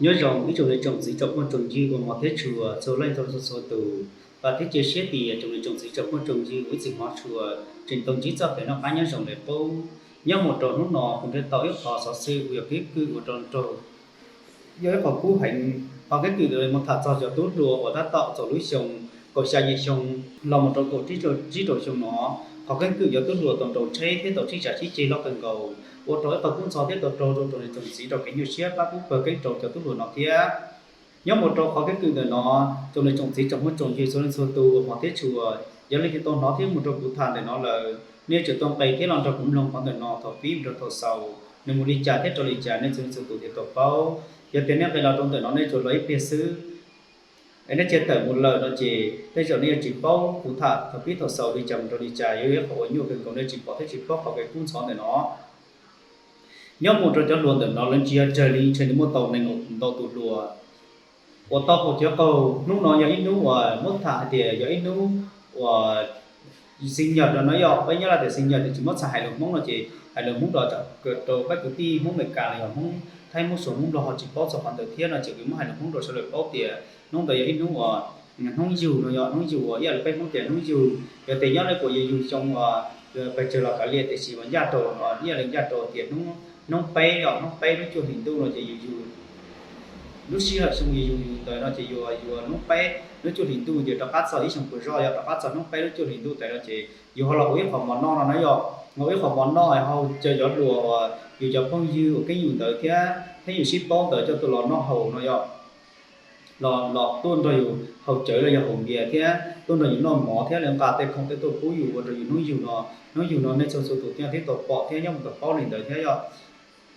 Nyob zoo ib tsoom niam tsoom txiv tsoom phooj tsoom ywg uas hmov thiab tshua txhua leej txhua tus, vam thiab cia siab tias tsoom niam tsoom txiv tsoom phooj tsoom ywg uas ib txwm hmov tshua tseem tau ntsib txoj kev noj qab nyob zoo li qub. Nyob mus rau hnub no kuv nrhiav tau ib qho xov xwm uas yog keeb kwm ua rau nraug, yog ib qho kub heev. Qhov keeb kwm ntawm no muaj tham txog cov tub hluas uas tab tom txog lub xyoo kaum xya yim xyoo los mus rau kaum tsib rau xyoo no. Qhov keeb kwm cov tub hluas tau nraus tsheb thiab tau sib cav sib ceg loj kawg nkaus, ua rau ib qho kub ntxhov thiab tau raug rau tsoom niam tsoom txiv rau kev nyuaj siab pab pub pawg keeb rau cov tub hluas no thiab. Nyob mus rau qhov keeb kwm ntawm no, tsoom niam tsoom txiv tsoom phooj tsoom ywg txhua leej txhua tus uas hmov thiab tshua, yog leej twg tau hnov thiab mus rau kuv tham ntawm no lawm, nej yuav tsum tau nqis thiab los nrog kuv mloog qhov ntawm no thaum pib mus rau thaum xaus, nws mus li cas thiab rau li cas nej txhua leej txhua tus thiaj tau paub. Yog tias nej nqis los rau ntawm no nej tsuas los ib pliag xwb es nej cia tawm mus lawm no ces tej zaum nej yuav tsis paub kuv tham thaum pib thaum xaus li cas mus rau li cas, yuav yog ib qho uas nyuaj kawg nkaus nej tsis pom thiab tsis paub qhov kev kub ntxhov ntawm no. Nyob mus rau cov hluas ntawm no lawv tsis yog tsawg li, ntshe nws muaj tau nees nkaum ntau tus hluas uas tau haus cawv qaug. Hnub no yog ib hnub uas muab tham hais tias yog ib hnub uas xi nyas no yog peb nyob lawm tias xi nyas tiam sis muab txhais hais lus Hmoob no ces hais lus Hmoob rau peb kwv tij Hmoob Amelikas los yog Hmoob Thaib Hmoob Suav Hmoob Nplog ho tsis paub txog qhov ntawd thiab no ces kuv muab hais lus Hmoob rau sawv daws paub tias hnub ntawd yog ib hnub uas hnub yug no yog hnub yug uas ib yam li peb Hmoob tias hnub yug. Yog tias nyob li kuv yug yug xyoo uas pes tsawg los kav liam tiam sis uas ncaj rau ib yam li ncaj rau tias hnub peb os, hnub peb lub cuaj hlis ntuj no ces yus yug lub sij hawm xyoo yus yug yus ntawd no ces yus yug hnub peb lub cuaj hlis ntuj ces rov qab txog ib xyoo puas zog yog rov qab txog hnub peb lub cuaj hlis ntuj ntawd no ces yus ho los ua ib qho mov noj no na yog, ua ib qho mov noj ho caw cov hluas uas yus cov phooj ywg uas keeb yus ntawd thiab thiab yus sib paub ntawd coj tuaj los noj haus no yog los tuaj nrog yus haus cawv los yog haus npias thiab tuaj nrog yus noj mov thiab lawv nqa tej khoom tej tuaj pub yus ua rau yus hnub yug no. Hnub yug no nej txhua txhua tus thiaj tau pom thiab nyob mus tau paub li ntawd thiab yog.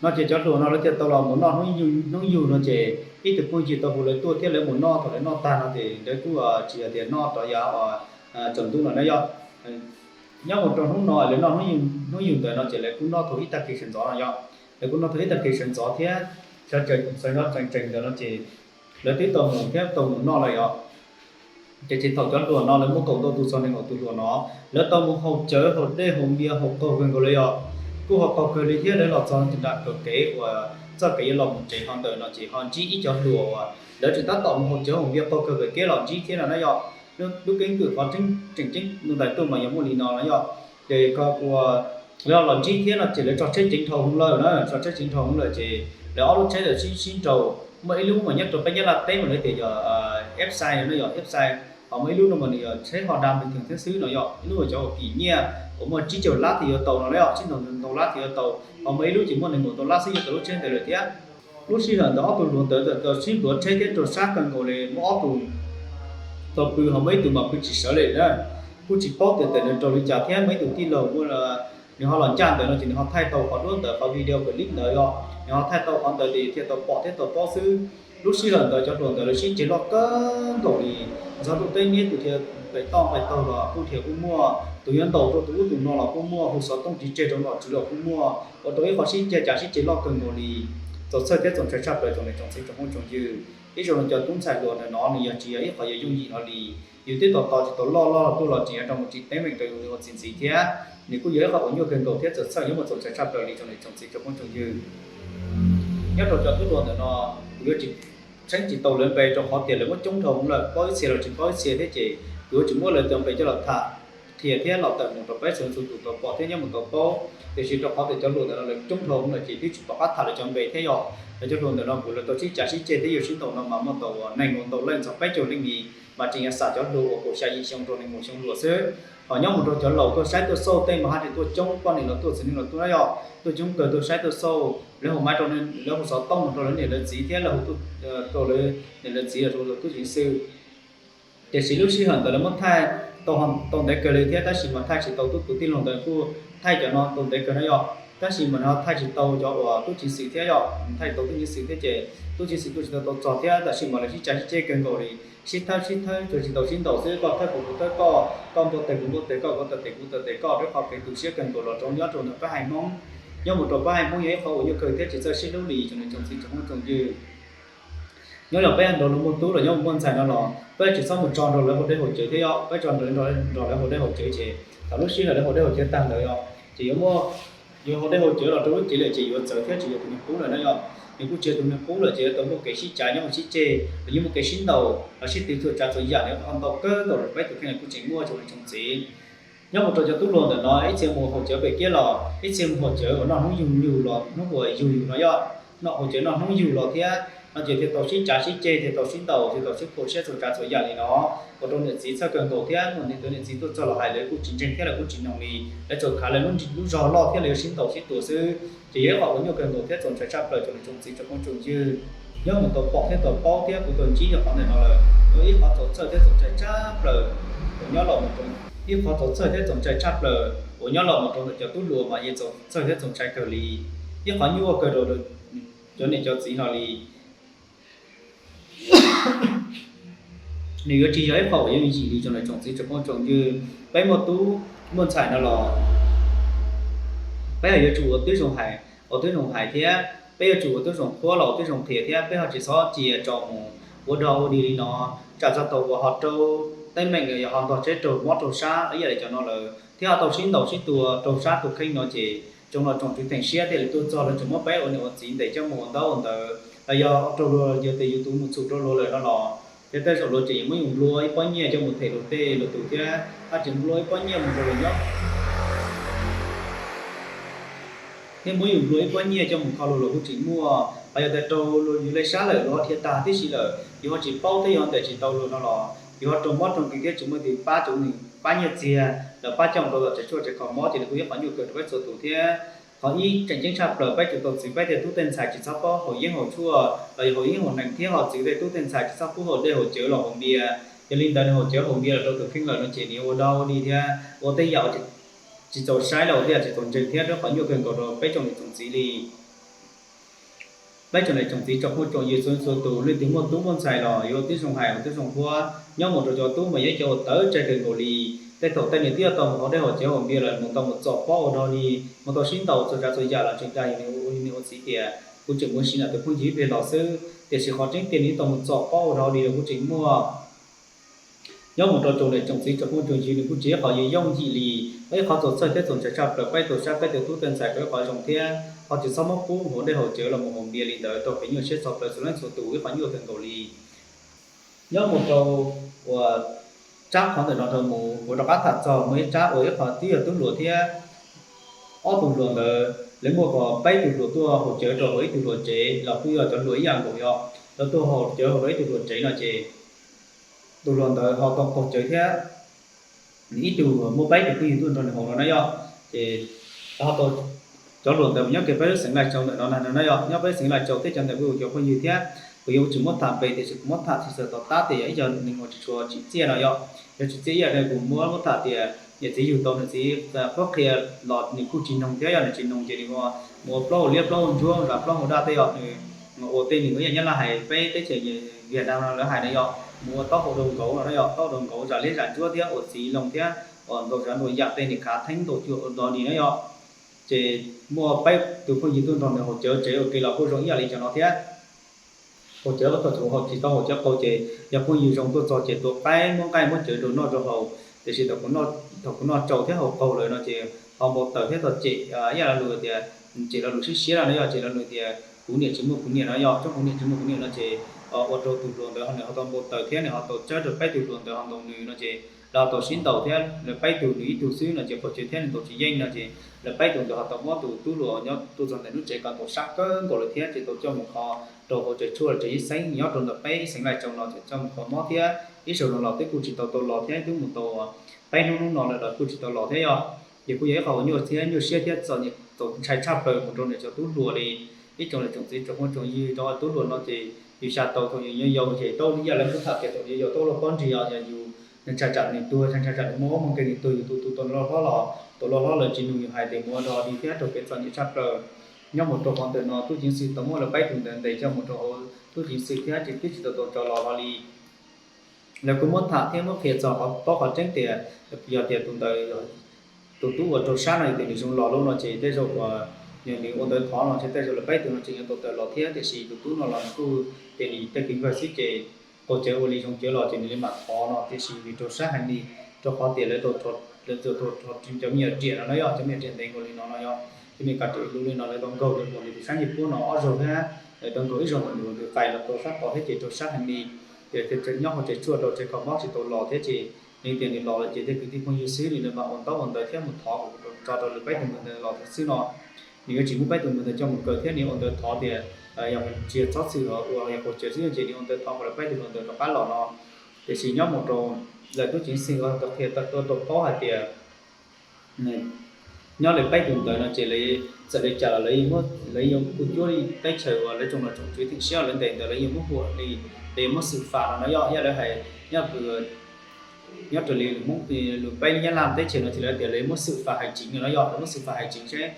No ces cov hluas no lawv thiaj tau los mus noj hnub yug no ces ib tug phooj ywg tau hu lawv tuaj thiab lawv mus noj, thaum lawv noj tag no ces lawv kuj tsis yog tias noj rov yav tsaus ntuj no na yog. Nyob mus rau hnub no lawv noj hnub yug ntawd no ces lawv kuj noj thaum ib tag kis sawv ntxov no yog, lawv kuj noj thaum ib tag kis sawv ntxov thiab sawv ntxov tsees tsees ntawd no ces lawv twb tau mus thiab tau mus noj lawm yog. Ces thaum cov hluas no lawv muaj kaum ntau tus txog nees nkaum tus hluas no, lawv tau mus haus cawv haus dej haus npias haus qaug kawg nkaus li yog, kuj haus qaug kawg li thiab lawv los txog nram kawm kev uas txoj kev yuav los mus tsev qhov ntawd no ces ho ntsib ib cov hluas uas lawv tseem tab tom mus haus cawv haus npias qaug kawg kawm kev los ntsib thiab no na yog. Lub keeb kwm qhov tseem ceeb ntawm tuaj mas yog muaj li no no yog, ces lawv los ntsib thiab no ces lawv tso tsheb ceev dhau hwv lawm na, tso tsheb ceev dhau hwv lawm ces lawv ob lub tsheb ntawd sib sib nraus, muaj ib lub mas nyob rau peb Nyab Laj teb mas lawv tias yog F sai no yog F sai, ho muaj ib lub no mas nws yog tsheb Honda me thiab xwb no yog ib lub uas cov uas kim nyiaj uas muaj tsib caug lab thiaj yuav tau no na yog, tsib caug ntau lab thiaj yuav tau, ho muaj ib lub ces muaj nees nkaum ntau lab xwb yuav tau lub tsheb ntawd lawm thiab. Lub sij hawm ntawd ob tug hluas ntawd tau sib pluav tsheb thiab rau sab kawg nkaus li, muaj ob tug tau pw ho muaj ib tug mas pw tsis sawv li na, kuj tsis paub tias tes nws raug li cas thiab muaj ib tug tij laug muaj nws ho los ncaj ntawd no ces nws ho thaij tau qhov duab ntawd qhov video clip ntawd yog nws ho thaij tau qhov ntawd ces thiaj tau pom thiab tau paub xwb. Lub sij hawm ntawd cov hluas ntawd lawv sib ceg loj kawg nkaus li, ntxhov tuj teb niab tus thiaj pem toj pem taug los kuj thiaj kuj muaj, tus yuav ntaus rau tus ub tus no los kuj muaj, hu xov tooj ris tseg rau nom tswv los kuj muaj, ua rau ib qho sib ceg cav sib ceg loj kawg nkaus li. Txaus txhawj thiab txaus ntshai tshaj plaws tsoom niam tsoom txiv tsoom phooj tsoom ywg, ib zaug no cov tub ntxhais hluas ntawm no nws yog tsis yog ib qho yuav yooj yim hlo li. Yus twb tos tos tsis tau loj loj tuaj los tsis yog rau mus tsis teeb meem rau yus li ua txiv ntxiv thiab, nws kuj yog ib qho uas nyuaj kawg nkaus thiab txaus txhawj nyob mus txaus ntshai tshaj plaws li tsoom niam tsoom txiv tsoom phooj tsoom ywg. Nyob rau cov tub hluas ntawm no kuv yuav tsis tshee tsis tau lawv npe rau qhov tias lawv muab coob dhau hwv lawm, paub ib txhia los tsis paub ib txhia thiab ces kuv yuav tsis muab lawv cov npe coj los tham qhia thiab los tawm mus rau peb txhua txhua tus tau pom thiab nyob mus tau paub. Tiam sis rau qhov tias cov hluas ntawm no lawv coob dhau hwv lawm ces twb tsis pom qab tham lawv cov npe thiab yog lawv cov hluas ntawm no kuv lawv tau sib cav sib ceg thiab yuav sib ntaus no mas muaj tau uas nees nkaum ntau leej txog peb caug leej li, mas tseem yuav xam cov hluas uas kaum xya yim xyoo rau nees nkaum xyoo hluas xwb. Ho nyob mus rau cov laus tuaj saib tuaj xauj tej mas haj tsis tuaj coob, poj niam los tuaj txiv neej los tuaj na yog, tuaj coob kawg tuaj saib tuaj xauj, lawv hu maiv rau, lawv hu xov tooj mus rau lawv niam lawv txiv thiab lawv hu rau lawv niam lawv txiv los rau tub ceev xwm. Tiam sis lub sij hawm ntawd lawv muab thaij tau ntev kawg li thiab tab sis mas thaij tsis tau tub tus tij laug ntawd kuj thaij cov no tau ntev kawg no yog, tab sis mas nws ho thaij tsis tau cov uas tub ceev xwm thiab yog, thaij tau tub ceev xwm thiab ces tub ceev xwm tuaj tsis tau tau txog thiab tam sim mas lawv sib cav sib ceg kawg nkaus li, sib thawb sib thawb tsuas tsis tau sib ntaus xwb, koj thawb kuv kuv thawb koj, koj npau taws kuv npau taws koj, koj taws kuv taws taws koj, rau qhov kev tu siab kawg nkaus los rau nyob rau ntawm pab haiv Hmoob. Nyob mus rau pab haiv Hmoob yog ib qhov uas nyuaj kawg thiab tsis txawj sib hlub li tsoom niam tsoom txiv tsoom phooj tsoom ywg. Nyob los peb nrog luag muaj tub los nyob mus muaj ntxhais no los peb tsis txhob mus tso nrog lawv haus dej haus cawv thiab yog, peb tso nrog lawv haus dej haus cawv ces thaum lub sij hawm lawv haus dej haus cawv tag ntawd yog ces yuav muaj, yuav haus dej haus cawv los rau lub cev lawm ces yuav txawv thiab tsis yog tus niag qub lawm na yog. Nws kuj tsis yog tus neeg qub lawm ces yuav tau muaj kev sib cav nyob mus sib ceg los yeej muaj kev sib ntaus los sib tw txhua tsav txhua yam li qhov ntau kawg nkaus rau peb tus kheej los kuj tseem muaj tsoom niam tsoom txiv. Nyob mus rau cov tub hluas ntawm no ib txhia mus haus cawv pem kiab los ib txhia mus haus cawv uas noj hnub yug yug los hnub uas yug yug no yog noj haus cawv noj hnub yug los thiab no ces thiaj tau sib cav sib ceg thiaj tau sib ntaus thiaj tau sib phuam siab txhua tsav txhua yam li no. Ua rau niam txiv txhawj kawg nkaus thiab mus niam tus niam txiv tuaj txog los hais lawv kuj tsis ntseeg thiab lawv kuj tsis noog li, lawv tsuas khav lawv lub zog loj thiab lawv yuav sib ntaus sib tua xwb. Ces yog ib qho uas nyuaj kawg nkaus thiab txaus ntshai tshaj plaws rau niam tsoom txiv tsoom phooj tsoom ywg nyob mus tau pom thiab tau paub thiab kuv tau ntsib yog qhov ntawm no lawm. Ua ib qhov txaus txhawj thiab txaus ntshai tshaj plaws uas nyob los mus rau, ib qhov txaus ntshai tshaj plaws uas nyob los mus rau ntawm cov tub hluas mas yeej txaus txhawj thiab txaus ntshai kawg li. Ib qhov nyuaj kawg rau cov niam cov txiv no li. Nws yuav tsis yog ib qho uas yooj yim li tsoom niam tsoom txiv tsoom phooj tsoom ywg. Peb muaj tub muaj ntxhais no los peb yuav tsum ua tib zoo hais, ua tib zoo hais thiab peb yuav tsum ua tib zoo qhuab los ua tib zoo qhia thiab peb ho tsis txhob cia tso mus ua dog ua dig li no. Tsam txog thaum uas ho raug teeb meem los yog ho ntog tsheb raug mob raug sab ib yam li cov no lawm thiab ho tau sib ntaus sib tua raug sab tus kheej no ces tsoom los tsoom tswv theem siab thiaj li tuaj txog lawv tseem muab peb ua niam ua txiv ntes coj mus ua ntaub ua ntawv los yog raug luag yog tes yus tus mus txhum rau luag lawm no los thiab tej zaum luag tseem yuav muab yus nplua ib pob nyiaj coj mus them luag tej luag tus thiab ho tseem nplua ib pob nyiaj mus rau luag nyob thiab muab yus nplua ib pob nyiaj coj mus kho luag los kuj tseem muaj. Ho yog tias raug luag yus li sab lawm luag ho dhia tag tib si lawm yus ho tsis paub thiab yus ho ntes tsis tau luag no los yus ho raug mob raug nkeeg thiab tsis muaj tus pab, tsis muaj tus pab nyiaj txiag los pab coj mus rau tom tsev tshuaj tsev kho mob ces nws kuj yog qhov nyuaj kawg rau peb txhua tus thiab. Qhov ib tseem ceeb tshaj plaws peb tsum tau txwv peb tej tub tej ntxhais tsis txhob paub haus yeeb haus tshuaj los yog haus yeeb haus nees thiab ho txwv tej tub tej ntxhais tsis txhob pub haus dej haus cawv los haus npias. Yog li ntawd nws haus cawv haus npias los rau tus kheej lawm no ces nws yuav ua dog ua dig thiab ua tej yam uas tsis txaus saib los ua tej yam tsis txaus ntseeg thiab yog qhov nyuaj kawg nkaus rau peb tsoom niam tsoom txiv li. Peb tsoom niam tsoom txiv tsoom phooj tsoom ywg txhua leej txhua tus leej twg muaj tub muaj ntxhais los yuav ua tib zoo hais ua tib zoo qhuab. Nyob mus rau cov tub mas yog cov uas tawv tsawg kawg nkaus li. Tej thaum tej niam twb tau mus haus dej haus cawv haus npias los mus tau mus txom pob ua dog dig mus tau sib ntaus txhua tsav txhua yam los tseem dag yus niam ua txiv tias kuv tseem mus sim nram tus phooj ywg ib pliag los xwb, tiam sis qhov tseeb tiag nws tau mus txom pob ua dog dig los kuj tseem muaj. Nyob mus rau tsoom niam tsoom txiv tsoom phooj tsoom ywg nws kuj tsis yog ib qho yooj yim li, ib qho txaus txhawj thiab txaus ntshai tshaj plaws peb tau saib peb tej tub tej ntxhais rau ib qho zoo thiab ho tsis txhob muab pub haus dej haus cawv los mus haus npias li ntawd rau pem nyuaj siab txog plaws txhua leej txhua tus ib qho nyuaj kawg nkaus li. Nyob mus rau uas tsab qhov ntawm no rau mus kuv rov qab tham txog muaj ib tsab uas ib qho twb yog tub hluas thiab ob tug hluas ntawd lawv muaj kom peb tug hluas tuaj haus cawv rau hauv ib tug hluas tsev los kuj yog cov hluas ib yam nkaus yog lawv tuaj haus cawv hauv rau ib tug hluas tsev no ces tus hluas ntawd ho tau qaug cawv thiab nws ib tug muaj peb tug phooj ywg tuaj nrog nws haus no na yom. Ces ho tau cov hluas ntawd mus nyob kiag peb lub xeev Lais Tsau ntawm no na no na yom, nyob peb xeev Lais Tsau thiab cov ntawd kuj yog cov phooj ywg thiab kuv yuav tsis muab tham npe tiam sis kuv muab tham txhij txhia tom qab tias yog ib co neeg uas tsis tshua tsim txiaj no yom. Yog tsim txiaj ib yam li kuv muab muab tham tias niam txiv yug tau niam txiv qhuab qhia los nws kuj tsis noog thiab yog nws tsis noog ces nws mus ua plaub hau liab plaub hau ntsuab zam plaub hau daj tej yom, nws ua tej nws ib yam Nyab Laj hais peb teb chaws Viaj Nam no lawv hais na yom, mus ua taub hau rau nkauv no na yom, taub hau rau nkauv zam liab zam ntsuab thiab ua txiv loo thiab ua ntaus zam ntaus yam tej nws khav theeb ntaus cuam ua dog dig na yom. Ces muaj peb tus phooj ywg tuaj nrog nws haus cawv tsev ua ke los kuj zoo ib yam li cov no thiab. Haus cawv thaum tseem haus tsis tau haus cawv qaug ces yog phooj ywg zoo tuaj txog ces tua qaib muab nqaij muab cawv rau noj rau haus, tiam sis thaum kuv noj tsaus thiab haus qaug lawm no ces ho npau taws thiab tau cem ib yam lo lus tias cem lo lus siab siab no na yom, cem lo lus tias kuv niam tsis muaj kuv niam no yom, tsob kuv niam tsis muaj kuv niam no ces ua rau tus hluas ntawd ho nws ho tau npau taws thiab nws ho tau tsawb rau peb tus hluas ntawd ho ntaus nws no ces lawv ho tau sib ntaus thiab lawv peb tug nws ib tug xwb no ces qaug cawv thiab nws ntaus tsis yeej no ces lawv peb tug ntawd ho tau muab tus tub hluas nyob tuaj txog ntawm lub tsev kom ntaus sab kawg nkaus lawm thiab ces tau coj mus kho rau hauv tsev tshuaj tsev ib xeeb nyob rau ntawm peb ib xeev Lais Tsau no ces coj mus kho mob thiab ib zaug no los twb kuj tsis tau tau los thiab twb mus tau peb hnub hnub no lawm los kuj tsis tau los thiab yom. Ces kuj yog ib qho uas nyuaj thiab nyuaj siab thiab txom nyem txaus ntshai tshaj plaws mus rau nws cov tub hluas li. Ib tsoom niam tsoom txiv tsoom phooj tsoom ywg rau tub hluas no ces yus xav tau thaum yus yau yau ces tau ib yam li muab tham tias thaum yus yau tau luag pob ntseg yog yus ntshai tsam nws tuag, ntshai tsam nws muaj mob muaj nkeeg nws tuag, yus tus tus tau loj hlob los tau loj hlob lawm tsis nug yus hais tias mus ua dog dig thiab raug kev txom nyem tshaj plaws. Nyob mus rau qhov ntawm no tub ceev xwm tau muab lawv peb tus ntawd ntes coj mus rau hauv tub ceev xwm thiab ces twb tsis tau tau tso los hlo li. Lawv kuj muab tham thiab muab qhia txog qhov paub qhov tseeb tias yog tias tus ntawd tus tub uas raug sab no yog tias nws zoo los lawm no ces tej zaum uas nws ua ntawd thov no ces tej zaum lawv peb tus no tseem yuav tau tawm los thiab, tiam sis tus tub no los nws kuj tias nws tej kev npawg xwb ces qaug cawv ua li zoo cawv los ces nws li mam thov no, tiam sis nws raug sab heev li, rau qhov tias lawv tau, lawv tau cov me nyuam riam no na yog cov me nyuam riam ntev nkaus li no no yog cov me nyuam riam lus li no lawv tau nkaug lawv mus nws tus sab ncej puab no ob zaug thiab. rau nkaus ib zaug ntawm nws qais los rau sab tod thiab ces raug sab heev li. Ces nyob hauv tsev tshuaj rau tsev kho mob tsis tau los thiab ces nws tias nws los lawm ces tej kwv tij phooj ywg xwb li ntawd mas ua ntaub ua ntawv thiab mus thov kom tso rau lawv peb tus ntawd los xwb no. Nws yuav tsis muab peb tus ntawd coj mus kaw thiab nws ua ntawv thov tias yog tsis yog txhob txwm ua yog qaug cawv xwb ces nws ua ntawv thov kom lawv peb tus ntawd rov qab los no. Tiam sis nyob mus rau lawv tub ceev xwm qhia tau rau paub hais tias nyob li peb tus ntawd no ces txawm li cas los lawv yuav kuj cuab li teb chaws uas lawv tsoom los tsoom tswv tseem siab lawv ntes ntawd lawv yuav muab huam li, lawv yuav muab xwm fam no no yog ib yam li hais nyob raws li lus peb Nyab Laj teb chaws no ces lawv tias lawv yuav muab xwm fam hais tsev no no yog lawv muab xwm fam hais tsev seb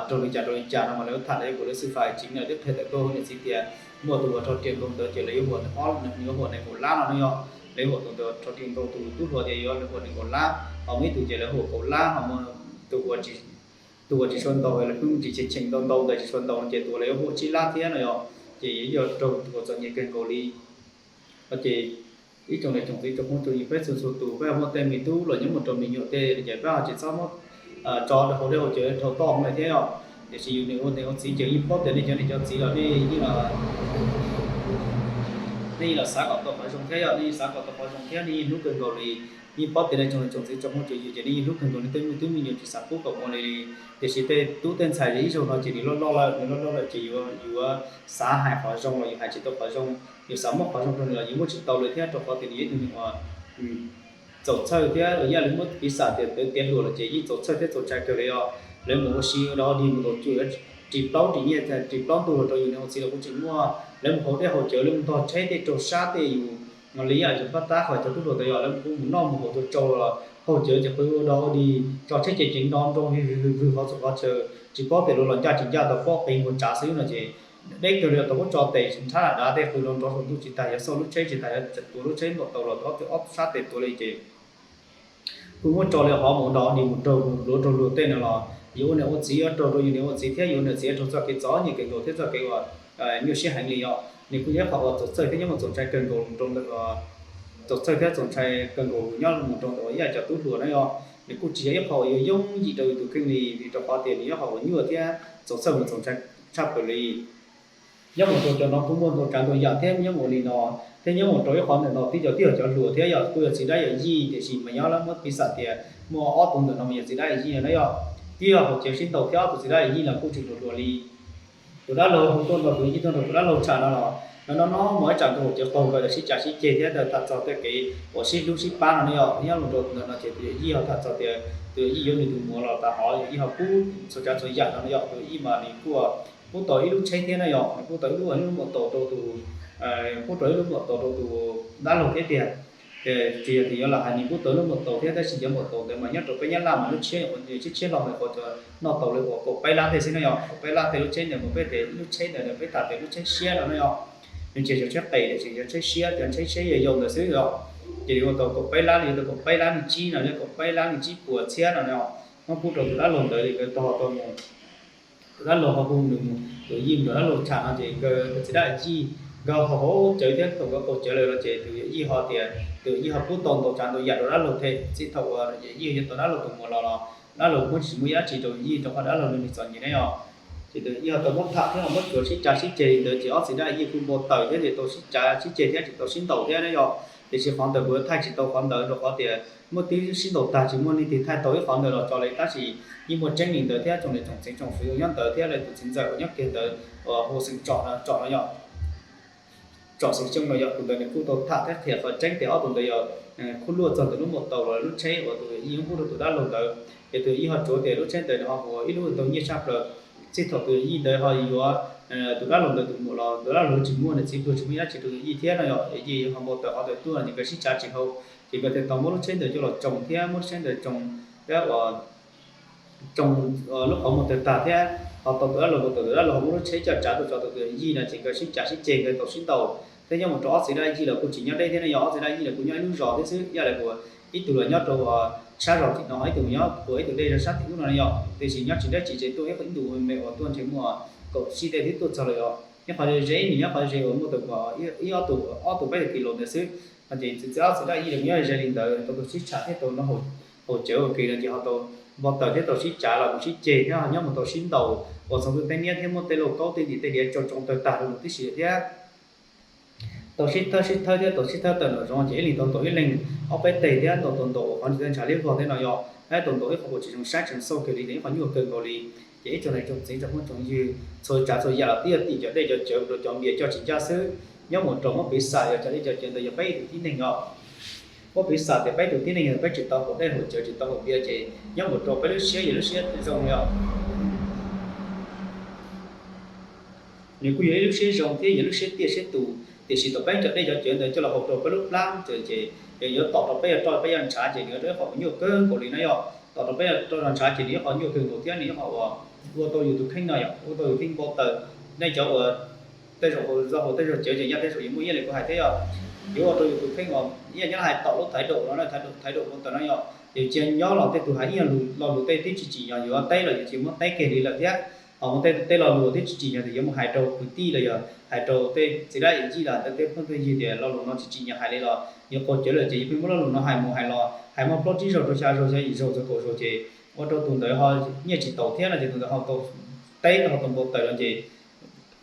raug li cas raug li cas no mas lawv tham lawv yuav kom lawv xwm fam hais tsev no twb qhia tawm tuaj hauv niam txiv tias muaj tus uas raug riam nkaus ntawd ces lawv yuav huam nws ob, nws yuav huam nees nkaum lab no no yog lawv huam tus ntawd raug riam nkaus tus tub hluas ces yuav huam nees nkaum lab, ho muaj ib tug ces lawv huam kaum lab, ho muaj tus uas tsis sua ntau lawv pheej tsis cheem ntau ntau ntawd tsis sua ntau no ces tus uas lawv yuav huam tsib lab thiab no yog ces yuav yog raug tus uas txom nyem kawg nkaus li. Ces ib tsoom niam tsoom txiv tsoom phooj tsoom ywg peb txhua txhua tus peb muaj tej me tub los nyob mus rau me nyuam tej ces peb ho tsis txhob muab tso rau hauv dej hauv cawv dhau toj hauv no thiab yog. Tiam sis yus niam ua niam ua txiv ces yeej paub tias nej cov niam cov txiv los nej yeej los xav kom tau qhov zoo thiab yog nej yeej xav kom tau qhov zoo thiab nej yeej hlub kawg nkaus li. Yeej paub tias nej tsoom niam tsoom txiv tsoom phooj tsoom ywg ces nej yeej hlub kawg nkaus nej tej me tub me nyuam tsis xav pub kom muaj li li. Tiam sis tej tub tej ntxhais ces ib zaug no ces nws loj loj lawm nws loj loj lawm ces yuav yuav xav hais qhov zoo los yus hais tsis tau qhov zoo, yus xav muab qhov zoo rau nws los yus muab tsis tau li thiab rau qhov tias nws yog ib tug neeg uas txaus txhawj thiab yam li muab piv xam tias tawv tiav hluas los ces yeej txaus txhawj thiab txaus ntshai kawg li os. Lawv mus ua si ua dog dig mus nkaus cuaj ris plaub ris nyiaj ris plaub ntug los rau yus niam ua txiv los kuj tsis muaj. Lawv mus haus dej haus cawv lawv mus ntog tsheb tej raug sab tej yus li yam cov pab tab qhov cov tub hluas ntawd yog lawv kuj mus noj mus haus tau tsau los haus cawv ces qw ua dog ua dig tso tsheb ces ceev nto nroo vwg vwg vwg qhov txhua qhov chaw tsis paub tias luag los ncaj tsis ncaj tau pob qev nkaus tsav xwb no ces deb kawg li tau muab tso tes nrhab lam dav tej qw nrov nrov saum ntuj tsis tas yuav xauj lub tsheb tsis tas yuav tuav lub tsheb npaum tau los ob sab tes tuav li ces kuj muab tso li qhov mus dog dig mus raug pluav raug luag tej no los yus ua niam ua txiv yuav raug rau yus niam ua txiv thiab yus ua niam txiv yuav raug txoj kev txom nyem kawg nkaus thiab txoj kev uas nyuaj siab heev li yom. Nws kuj yog qhov uas txaus txhawj thiab nyob mus txaus ntshai kawg nkaus rau ntawm xaus txhawj thiab txaus ntshai kawg nkaus nyob mus rau ntawm ib yam cov tub hluas na yog. Nws kuj tsis yog ib qho uas yuav yooj yim rau yus tus kheej li vim rau qhov tias nws yog qhov uas nyuaj thiab txaus txhawj mus txaus ntshai tshaj plaws li. Nyob mus rau cov no kuj muaj ntau tsav ntau yam thiab nyob mus li no thiab nyob mus rau ib qhov ntawm no twb yog twb yog cov hluas thiab yog kuj yog txiv dab yawm yij tiam sis mas nyob lawv muab piv xam tias muaj ob tug ntawm no mas yog txiv dab yawm yij no na yog. Twb yog haus cawv sib ntaus thiab ob tug txiv dab yawm yij no kuj tsis hluas hluas li. Tus dab laug hu tuaj nrog tus yij tuaj nrog tus dab laug tham no los no no no mas ib tsam nkaus cawv qaug nkawd sib cav sib ceg thiab tham txog tej kev uas sib hlub sib pab no na yog. Nyob mus rau ntawm no ces tus yawm yij ho tham txog tias tus yawm yij yuav nws tus muam los tas hov yawm yij ho pub txhua tsav txhua yam no na yog. Tus yawm yij mas nws kuj pub tau ib lub tsheb thiab na yog, nws pub tau ib lub ib lub npau taus rau tus pub rau ib lub npau taus rau tus dab laug thiab tiag. Ces tsis yog tias yuav lam hais nws pub tau ib lub npau taus thiab tab sis cov npau taus ntawd mas nyob rau peb Nyab Laj mas lub tshiab tshiab tshiab hlo ntawd qhov noj tau li uas kaum peb lab tej xwb na yog. Kaum peb lab tej lub tsheb ntawd mas peb tias lub tsheb ntawd peb tham tias lub tsheb siab no na yog. Nws tsis yog tsheb qis tiam sis yog tsheb siab cov tsheb siab yau yau ntawd xwb yog. Ces yuav tau kaum peb lab li yuav tau kaum peb lab li tsib no yog kaum peb lab li tsib puas txhiab no na yog. Muab pub rau tus dab laug ntawd li nkawd tau tau mus tus dab laug ho hu nws mus, tus yij nrog dab laug tham no ces nkawd txiv dab yij nkawd ho haus cawv thiab thaum nkawd qaug cawv lawm los ces tus yawm yij ho tias tus yawm yij ho pub tau ntau tsav ntau yam rau dab laug thiab txij thaum uas yawm yij yuav tau dab laug tus muam los los dab laug kuj tsis muaj yam dab tsi rau yij rau qhov dab laug nws txom nyem na yog. Ces tus yij ho tau muab tham thiab ho muab tsuav sib cav sib ceg li ntawd ces ob txiv dab yij kuj npau taws thiab ces tau sib cav sib ceg thiab tsis tau sib ntaus thiab na yog. Tiam sis qhov ntawd kuv yuav thaij tsis tau qhov ntawd rau qhov tias muaj twb sib ntaus tag tsis muaj leej twg thaij tau ib qhov ntawd los tso li tab sis yeej muaj tseeb li ntawd thiab tsoom niam tsoom txiv tsoom fwv uas nyob ntawd thiab lawv tus txiv ntxawm uas nyob kiag ntawd uas hu xeem tsom tsom no yog. Tsom xeem xyoo no yog tus ntawd nws kuj tau tham thiab qhia qhov tseeb tias ob tug ntawd yog kuj luaj txog ntawm lub npau taus los lub tsheb uas tus yij pub rau tus dab laug ntawd. Ces tus yij ho tsuav tias lub tsheb ntawd nws ho ua ib lub tau nyiaj tshaj plaws. Txij thaum tus yij ntawd ho yuav tus dab laug ntawd tus muam los tus dab laug tsis muaj nws txiv pluag tsis muaj yam dab tsi rau yij thiab no yog yij ho npau taws qhov ntawd tuaj ces nkawd sib cav tsis haum. Ces nkawd thiaj tau muab lub tsheb ntawd coj los tsoo thiab muab lub tsheb ntawd tsoo thiab uas tsoo lub qhov muag tawg tag thiab ho tau tus dab laug npau taws tus dab laug ho muab lub tsheb coj tsav tuaj tso tus yij no ces nkawd sib cav sib ceg nkawd tau sib ntaus thiab nyob mus rau ob txiv dab yij los kuj tsis nyob deb thiab no yog ob txiv dab yij los kuj nyob ib lub zos thiab xwb yam li uas ib tug los nyob rau tshab zos tim no ho ib tug nyob puas ib tug dej rau sab tim ub no no yog. Tiam sis nyob tsis deb tsis ze tuaj ib qho ib ntus me uas tuaj ntshe muaj kaum tsib tej twb tuaj txog lawm yog. Nyob qhov ze ze nws nyob qhov ze uas muaj tau ib ob tug ob tug peb tug kis lus ntawd xwb. No ces txiv txiv ob txiv dab yij los nyob ze li ntawd tau tau sib tsham thiab tau no haus cawv ua ke no ces ho tau npau taws thiab tau sib cav los mus sib ceg thiab ho nyob mus tau sib ntaus uas txhoov txwm tej niab thiab muab tej lauj kaub tej ntim tej diav tsau tsoo tawg tag rau lawm tib si thiab. Tau sib thawb sib thawb thiab tau sib thawb tawm nraum zoov ces ib leeg tau ntaus ib leeg ob peb teg thiab tau tau ntaus uas qhov ntshav liab vog thiab no yog, thiab tau ntaus ib qho uas tsis zoo saib tsis zoo xauj kiag li, ib qho nyuaj kawg nkaus li. Ces ib tsoom niam tsoom txiv tsoom phooj tsoom ywg, txhua tsav txhua yam los twb yog tim cov dej cov cawv rau cov npias coj tsis ncaj xwb. Nyob mus rau muab piv xam yog cov dej cov cawv ntawd yog peb ib tug tib neeg os, muab piv xam tias peb tus tib neeg yog peb tsis tau haus dej haus cawv tsis tau haus npias ces nyob mus rau peb lub siab yog lub siab zoo yog nws kuj yog ib lub siab zoo thiab yog lub siab tiaj siab tus, tiam sis thaum peb cov dej cov cawv ntawd coj los haus rau peb lub plab ces, ces yuav tom rau peb yog roj peb yog ntshav ces nws yog ib qho uas nyuaj kawg nkaus li no yog tom rau peb yog roj ntshav ces nws ib qho nyuaj kawg nkaus thiab nws ib qho uas ua tau yus tus kheej no yog ua tau yus kheej npau taws. Nej cov uas tej zaum haus, haus tej zaug cawv ces nyaj tej zaum yuav muaj ib yam li kuv hais thiab yog yuav ua rau yus tus kheej uas ib yam nyob hais tom lub thaiv daum no, thaiv daum npau taws no yog yus cia nyob los tej tus hais ib yam lus lo lus tej twb tsis tsim nyog yuav teb los yus tsis muab teb kiag li lawm thiab. Ho muaj tej tej lo lus twb tsis tsim nyog tias yuav mus hais rau kwv tij los yog hais rau tej txiv dab txiv ncig los tej phooj tej ywg tias lo lus no tsis tsim nyog hais li los yus qaug cawv lawm ces yus pheej muab lo lus no hais mus hais los hais muaj plaub tsib zaug rau xya zaug xya yim zaug txog kaum zaug ces ua rau tus ntawd ho nyiaj tsis tau thiab no ces tus ntawd ho tau teb ho tau npau taws no ces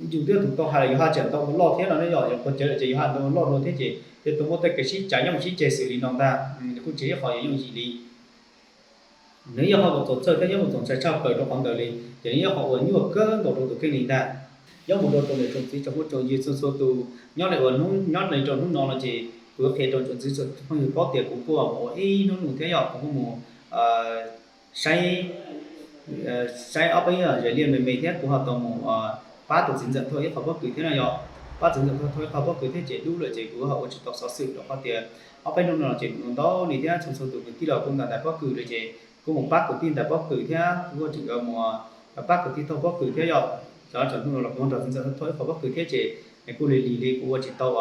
yus twb yog tus tau hais los yus haj tseem ntau mus loj thiab no yog yus qaug cawv lawm ces yus haj ntau mus loj dua thiab ces yus tus muaj tej kev sib cav nyob mus sib ceg xws li no ntag, nws kuj tsis yog qhov yuav yooj yim li. Nws yog qhov uas txaus txhawj thiab yog mus txaus ntshai tshaj plaws rau qhov ntawd li, ces nws yog qhov uas nyuaj kawg nkaus rau tus kheej li ntag. Nyob mus rau tsoom niam tsoom txiv tsoom phooj tsoom ywg txhua txhua tus, nyob li uas hnub nyob li rau hnub no no ces kuv yuav qhia rau tsoom txiv tsoom phooj ywg paub tias kuv kuj ua ib hnub nus thiab yog kuv kuj mus saib, saib ob peb zes liaj me me thiab kuv ho tau mus pab tus txiv ntxawm thauj ib qho pob kws thiab no yog pab txiv ntxawm thauj ib qho pob kws thiab ces dub lawm ces kuv ho ua tsis tau xov xwm rau qhov tias ob peb hnub no ces ntau li thiab txhua txhua tus kwv tij los kuj ntais ntais pob kws li ces kuv mus pab kwv tij ntais pob kws thiab kuv kuj tseem yuav mus pab kwv tij thauj pob kws thiab yog cov tsaus ntuj no los kuv nrog txiv ntxawm thauj ib qho pob kws thiab ces kuj li lig li kuv ua tsis tau,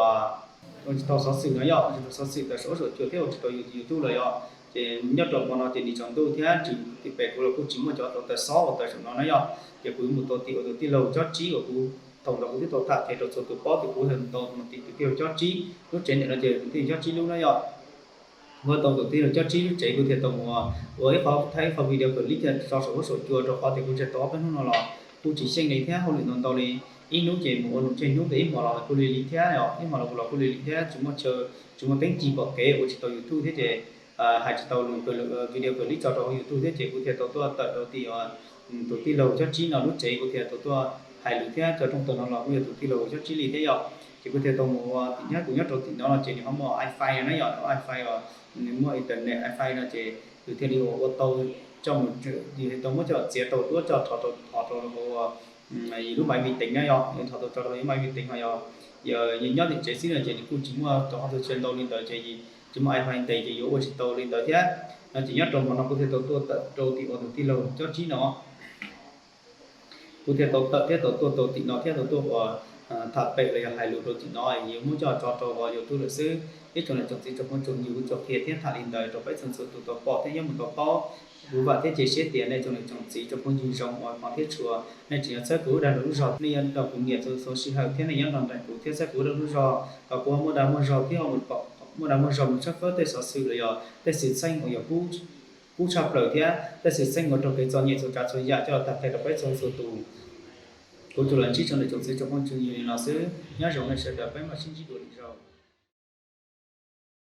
ua tsis tau xov xwm no yog ua tsis tau xov xwm tawm saum huab saum cua thiab ua tsis tau YouTube los yog ces nyob rau hmo no ces nim tsaus ntuj thiab tsis tim pem kuv los kuj tsis muaj cov tau tawm xob uas tawm saum no na yog ces kuv mus tau tim uas tus tij laug Cob Tsib uas kuv thaum ntawd kuv twb tau tham qhia rau txhua tus paub tias kuv tau mus tim tus tij laug Cob Tsib lub tsev ntawm no ces tus tij laug Cob Tsib lub na yog kuv tau tus tij laug Cob Tsib lub tsev kuv thiaj tau mus ua ib qho thaij ib qho video clip thiaj tso saum huab saum cua rau qhov tias kuv tsis tau ob peb hnub no los kuj tsis xyeej li thiab hauj lwm ntau ntau li. Ib hnub ces mus ua nus tseg hnub ntawd ib hmos los kuj li lim thiab os, ib hmos los kuj li lim thiab tsis muaj chaw, tsis muaj teeb ci pom kev ua tsis tau YouTube thiab ces hais tsis tau video clip tso rau hauv YouTube thiab ces kuv thiaj tau tuaj tawm rau tim tus tij laug Cob Tsib no lub tsev kuv thiaj tau tuaj hais lus thiab cov rooj tag no los kuj yog tus tij laug Cob Tsib li thiab yog ces kuv thiaj tau mus ua tim nyob kuv nyob rau tim no no ces nws ho muaj wifi na yog wifi os, nws muaj internet wifi no ces nws thiaj li ua tau coj mus, tau muab coj txiav tau duab coj thov rau yus lub maiv vi teev na yog thov tau tso rau yus maiv vi teev ho yog nyob tim tsev xwb no ces nws kuj tsis muaj rau qhov txhua chaw ntau li ntawd ces tsis muaj wifi ntes ces yuav ua tsis tau li ntawd thiab no ces nyob rau hmo no kuv thiaj tau tuaj tawm rau tim uas tus tij laug Cob Tsib no kuv thiaj tau tawm thiab tau tuaj tau tim no thiab tau tuaj ua tham pem los yog hais lus rau tim no yuav muab coj tso rau ua YouTube lawm xwb. Ib tsoom niam tsoom txiv tsoom phooj tsoom ywg kuv tsuas qhia thiab tham li ntawd rau peb txhua txhua tus tau pom thiab nyob mus tau paub. Kuv vam thiab cia siab tias nej tsoom niam tsoom txiv tsoom phooj ywg zoo uas hmov thiab tshua, nej tseem yuav txhawb kuv ua dag lub zog, nej yuav nrog kuv nias txhua txhua sij hawm thiab nej yuav nrog nraim kuv thiab txhawb kuv ua dag lub zog kom kuv ho muaj dag muaj zog thiab muaj dag muaj zog mus tshawb fawb tej xov xwm los yog tej xwm txheej uas yog kub tshaj plaws thiab tej xwm txheej uas raug kev txom nyem txhua tsav txhua yam coj los tham qhia rau peb txhua txhua tus. Kuv tsuas los ntsib tsoom niam tsoom txiv tsoom phooj tsoom ywg li no xwb, nyob zoo nej sawv daws peb mam sib ntsib dua lwm zaus.